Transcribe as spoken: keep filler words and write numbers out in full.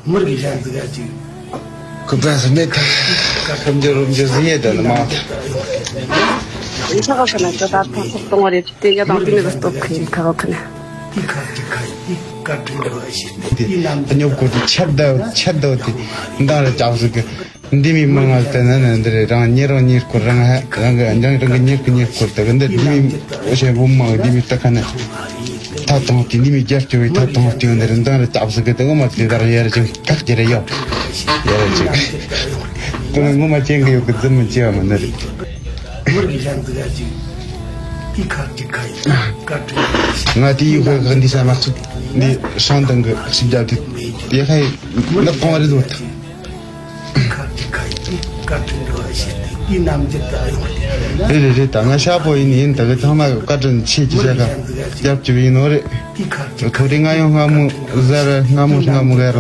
མི་རིགས་གཞན་ཟིག་ག་ཅིག་ཁོ་པས་མེད་ད། ཁམ་རྒྱུ་རོམ་རྒྱུ་ཟིན་ཡེ་ད་ནི་མ། ཡིན་ཁ་ཁ་ཁ་ན་ཅོ་ད་ཐང་ཐོག་གཏོང་བ་རེད་དེ་ཡ་དང་དེ་ནས་སྟོབས་ཁ་ཡིན་ཁ་ཁ་ཁ་ན། དེ་ཁ་དེ་ཁ་ཡིན་དེ་བཀའ་དྲིན་འདྲ་བ་ཞིག་དེ་དེ་ཉོབ་གོ་དེ་ཆད་ད་ཆད་ད་དེ་འདང་རེ་ཅག་ཟིག་གི། འདི་མི་མང་ང་ལྟ་ན་ནི་འདི་རེད། རང་ཉེ་རང་ཉེ་སྐོར་རང་ཧ་རང་གི་འཇང་རང་གི་ཉེ་སྐོར་ཉེ་སྐོར་དག་འདི་འདི་མི་འོ་ཞེ་བུ་མང་འདི་མི་ལྟ་ཁ་ནི་ཐ་དང་དེ་འདི་མི་རྒྱབ་སྐྱོར་བའི་ཐ་དང་དེ་འདི་རེད། འདང་རེ་ལྕགས་ཟིག་གི་དེ་ངོ་མ་དེ་དག་ཡར་ཅིག་ཐག་ཅི་རེ་ཡོད་ཡར་ཅིག་ཁོ་ནི་ངོ་མ་ཅན་གི་ཡོད་གི་རྫི་མི་ཅི་ཡ་མ་ནི་རེད། ང་དེ་ཡུལ་ཁ་གི་འདི་ས་མ་ཚུགས་འདི་ཧྲང་དང་གི་ཞིབ་རྒྱབ་དེ་དེ་ཧ་ཡི་ནག་གོང་རེད་འདུག་རེད་རེད་རེད། ད་ང་ཤ་པོ་ཡིན་ཡིན་ད་གི་ཚང་མ་བཀའ་དྲིན་ཆེ་གི་བྱ་ག་རྒྱབ་ཀྱི་ཡིན་ནོ་རེད། ཐོ་རེ་ང་ཡང་སྔ་མོ་ཟ་ར་སྔ་མོ་སྔ་མོ་ག་ར་